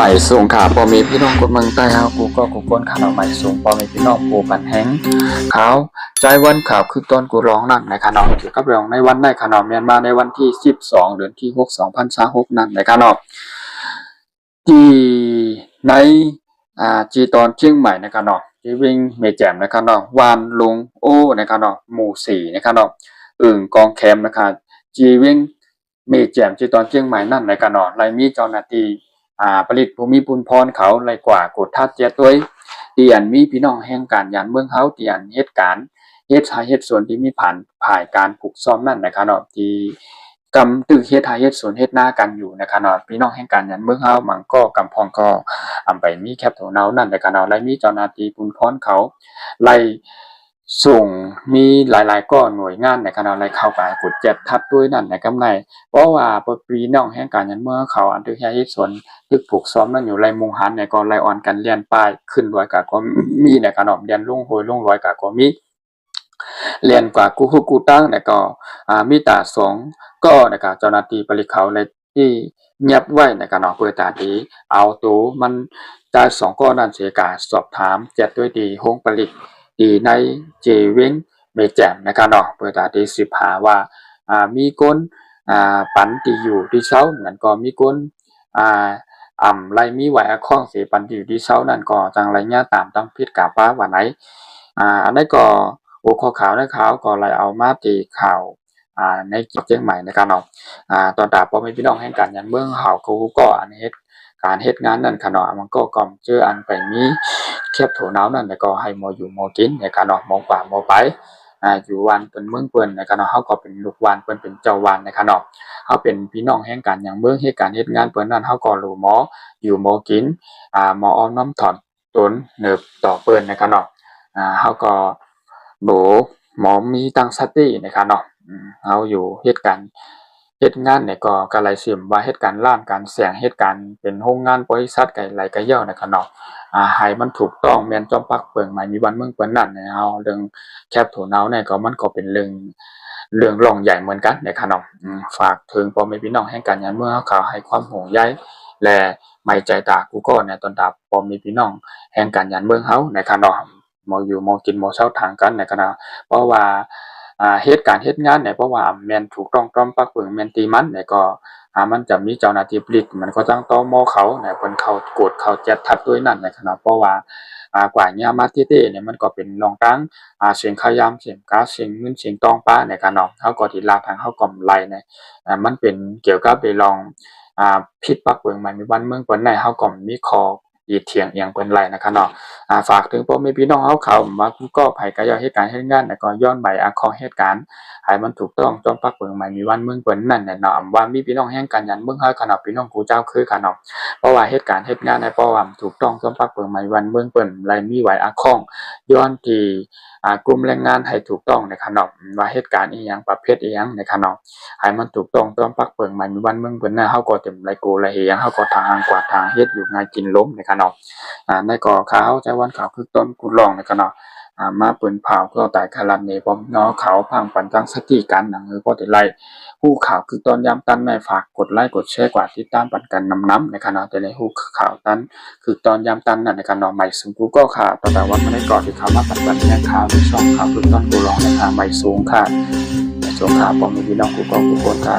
ໄປສົ່ງຂ່າວພໍ່ແມ່ພີ່ນ້ອງຄົນເມືອງໃຕ້ເຮົາ ກູ່ກໍກູ່ຄົນຂະເນາະ ໄປສົ່ງພໍ່ແມ່ພີ່ນ້ອງຜູ້ພັນແຮງຂ່າວ ຈາຍວັນຂ່າວຄືກຕອນກູ່ລອງນັ້ນນະຂະເນາະ ກ່ຽວກັບເລື່ອງໃນວັນໃນຂະເນາະ ແມ່ນມາໃນວັນທີສິບສອງ ເດືອນທີຫົກ ສອງພັນຊາວຫົກນັ້ນນະຂະເນາະ ທີ່ໃນ ອ່າ ຈີ່ຕອນຊຽງໃໝ່ນະຂະເນາະ ທີ່ວຽງແມ່ແຈ່ມນະຂະເນາະ ບ້ານລຸງໂອນະຂະເນາະ ໝູ່ສີ່ນະຂະເນາະ ເອີ່ງກອງແຄມນະຂະ ຈີ່ວຽງ ແມ່ແຈ່ມ ທີ່ຕອນຊຽງໃໝ່ນັ້ນນະຂະເນາະ ໄດ້ມີເຈົ້າໜ້າທີ່ ອ່າ ຜະລິດຜູ້ມີບຸນພອນເຂົາ ໄດ້ກວາດກວດທັດແຈດໂຕຍ ທີ່ອັນມີພີ່ນ້ອງແຮງການຍານເມືອງເຮົາ ທີ່ອັນເຮັດການ ເຮັດໄຮ່ເຮັດສວນ ທີ່ມີຜ່ານ ຝ່າຍການຜູກຊ້ອມນັ້ນນະຂະເນາະ ທີ່ກຳຕຶກເຮັດໄຮ່ເຮັດສວນເຮັດນາກັນຢູ່ນະຂະເນາະ ພີ່ນ້ອງແຮງການຍານເມືອງເຮົາ ບາງກໍກຳພອງກໍອຳໄປມີແຄບຖົວເນົານັ້ນນະຂະເນາະ ໄດ້ມີເຈົ້າໜ້າທີ່ບຸນພອນເຂົາ ໄດ້ ສົ່ງມີຫຼາຍໆກໍໜ່ວຍງານໃນຂະເນາະ ໄດ້ເຂົ້າໄປກວດແຈດທັດດ້ວຍນັ້ນໃນກຳໄນ ເພາະວ່າພີ່ນ້ອງແຮງການຍານເມືອງເຂົາ ອັນຖືກເຮັດສວນ ຖືກຜູກຊ້ອມນັ້ນຢູ່ໄລມຸງຫັນໃນກໍໄລອ່ອນກັນແລ່ນປ່າຍຂຶ້ນດອຍກະກໍມີໃນຂະເນາະ ແລ່ນລົງຫ້ວຍລົງດອຍກະກໍມີ ແລ່ນກວ່າກູ່ຫຸກກູ່ຕາງໃນກໍ ອ່າ ມີຕາສອງກໍໃນກະ ເຈົ້າໜ້າທີ່ຜະລິດເຂົາໄດ້ ທີ່ຍັບໄວ້ນະຂະເນາະ ເພື່ອຕາທີ່ເອົາໂຕມັນຈາກສອງກໍນັ້ນເສຍກາສອບຖາມແຈດໂຕຍທີ່ໂຮງຜະລິດທີ່ໃນເຈເວັງແມ່ແຈ່ມນະຂະເນາະ ເພື່ອຕາທີ່ສືບຫາວ່າ ອ່າ ມີຄົນ ອ່າ ປັນທີ່ຢູ່ທີ່ເຊົາ ແມ່ນກໍມີຄົນ ອ່າ ອຳໄລມີໄວອາຄອງເສ ປັນທີ່ຢູ່ທີ່ເຊົານັ້ນກໍຈັ່ງໄລຍະຕາມຕັ້ງຜິດກາປ້າວ່າໃນ ອ່າ ອັນໃດກໍຫົວຂໍ້ຂ່າວໃນຂ່າວກໍໄລເອົາມາທີ່ຂ່າວ ອ່າ ໃນຈີ່ຕອນຊຽງໃໝ່ນະຂະເນາະ ອ່າ ຕອນຕາພໍ່ແມ່ພີ່ນ້ອງແຮງການຍານເມືອງເຮົາ ກໍ ກໍອັນເຮັດການເຮັດງານນັ້ນຂະເນາະ ມັນກໍກອມເຈີອັນໄປມີແຄບຖົວເນົານັ້ນ ແລ້ວກໍໃຫ້ໝໍຢູ່ໝໍກິນນະຂະເນາະ ໝໍກວ່າໝໍໄປ ອ່າ ຢູ່ບ້ານເພິ່ນເມືອງເພິ່ນນະຂະເນາະ ເຮົາກໍເປັນລູກບ້ານ ເພິ່ນເປັນເຈົ້າບ້ານນະຂະເນາະ ເຮົາເປັນພີ່ນ້ອງແຮງການຍານເມືອງ ເຮັດການເຮັດງານເພິ່ນນັ້ນ ເຮົາກໍຮູ້ໝໍຢູ່ໝໍກິນ ອ່າ ໝໍອ້ອມນ້ອມຖອນ ຕົນເນີບຕໍ່ເພິ່ນນະຄະເນາະ ອ່າ ເຮົາກໍບໍ່ ໝໍມີຕັ້ງສະຕິນະຄະເນາະ ເຮົາຢູ່ເຮັດການເຮັດງານນີ້ກໍ ກະໄລຊິມວ່າເຮັດການຮ້ານການແສງ ເຮັດການເປັນໂຮງງານບໍລິສັດກະໄລກະເຍົານະຄະເນາະ ອ່າ ໃຫ້ມັນຖືກຕ້ອງແມ່ນຈອມປັກເປິງໝາຍມີບ້ານເມືອງເພິ່ນນັ້ນ ເຮົາເລື່ອງແຄບຖົວເນົານີ້ກໍ ມັນກໍເປັນເລື່ອງ ເລື່ອງລອງໃຫຍ່ເໝືອນກັນນະຄະເນາະ ຝາກເຖິງພໍ່ແມ່ພີ່ນ້ອງແຮງການຍານເມືອງເຮົາ ເຂົາໃຫ້ຄວາມຫ່ວງໃຍ ແລະ ໄວ້ໃຈຕາກູ່ກໍໃນຕອນຕາພໍ່ແມ່ພີ່ນ້ອງແຮງການຍານເມືອງເຮົານະຄະເນາະ ບໍ່ຢູ່ບໍ່ກິນບໍ່ເຊົາທາງກັນນະຄະເນາະ ເພາະວ່າ ອ່າ ເຮັດການເຮັດງານນີ້ ເພາະວ່າແມ່ນຖືກຕ້ອງຈອມປັກເປິງແມ່ນຕີມັນ ແລ້ວກໍ ອ່າ ມັນຈະມີເຈົ້າໜ້າທີ່ຜະລິດ ມັນກໍຈັ່ງ ຕມ ເຂົານະ ເພິ່ນເຂົ້າກວດເຂົ້າແຈດທັດດ້ວຍນັ້ນນະຄະເນາະ ເພາະວ່າ ອ່າ ກວ່າຍາມາເທໆນີ້ ມັນກໍເປັນລອງທາງ ອ່າ ເສັງຂາຍາມ ເສັງກາ ເສັງເງິນ ເສັງຕອງປານະຄະເນາະ ເຮົາກໍຊິລາທາງເຮົາກໍໄລ່ນະ ອ່າ ມັນເປັນກ່ຽວກັບໃນລອງ ອ່າ ຜິດປັກເປິງໝາຍມີບ້ານເມືອງເພິ່ນໃນ ເຮົາກໍມີຂໍ້ ອີກຖຽງອີ່ຫຍັງເພິ່ນໄລ່ນະຄະເນາະ ອ່າ ຝາກເຖິງພໍ່ແມ່ພີ່ນ້ອງເຮົາເຂົາ ວ່າຜູ້ກໍໃຜກະຢາກເຮັດການເຮັດງານ ແລ້ວກໍຍ້ອນໃບອາຄອງເຮັດການ ໃຫ້ມັນຖືກຕ້ອງຈອມປັກເປິງໝາຍມີບ້ານເມືອງເພິ່ນນັ້ນແຫຼະເນາະ ວ່າມີພີ່ນ້ອງແຮງການຍານເມືອງເຮົາຄະເນາະ ພີ່ນ້ອງກູ່ເຈົ້າຄືຄະເນາະ ເພາະວ່າເຮັດການເຮັດງານໃນ ເພາະວ່າມັນຖືກຕ້ອງຈອມປັກເປິງໝາຍມີບ້ານເມືອງເພິ່ນ ແລະ ມີໃບອາຄອງ ຍ້ອນທີ່ ອ່າ ກຸ່ມແຮງງານໃຫ້ຖືກຕ້ອງນະຄະເນາະ ວ່າເຮັດການອີ່ຫຍັງ ປະເພດອີ່ຫຍັງນະຄະເນາະ ໃຫ້ມັນຖືກຕ້ອງຈອມປັກເປິງໝາຍມີບ້ານເມືອງເພິ່ນນະ ເຮົາກໍເຕັມໄລໂກໄລເຮຍ ເຮົາກໍທາງຫາງກວາດທາງເຮັດຢູ່ງານກິນລົມນະຄະເນາະ ອ່າ ໃນກໍຂ່າວໃຈວັນຂ່າວຄືກຕອນກູ່ລອງນະຄະເນາະ ອ່າ ມາປືນເຜົາກໍຕາຍຄາລັດນີ້ ພໍ່ແມ່ພີ່ນ້ອງເຂົາຟັງປັນຕັ້ງສະຕິກັນນະ ເອີ ພໍໄດ້ໄລ່ຮູ້ຂ່າວຄືກຕອນຍາມຕັນໃນ ຝາກກົດໄລກົດແຊ ກວາດຕິດຕາມປັນກັນນຳໆນະຄະເນາະ ຈະໄດ້ຮູ້ຂ່າວຕັນ ຄືກຕອນຍາມຕັນນັ້ນນະຄະເນາະ ໄໝ່ສຸງກູ່ກໍຄ່າ ຕອນຕາວັນມາໃນກໍທີ່ເຂົາມາປັນບັນແຮງຂ່າວໃນຊ່ອງຂ່າວຄືກຕອນກູ່ລອງນະຄະ ໄໝ່ສຸງຄ່າ ໄໝ່ສຸງຄ່າ ພໍ່ແມ່ພີ່ນ້ອງກູ່ກໍກູ່ຄົນຄ່າ.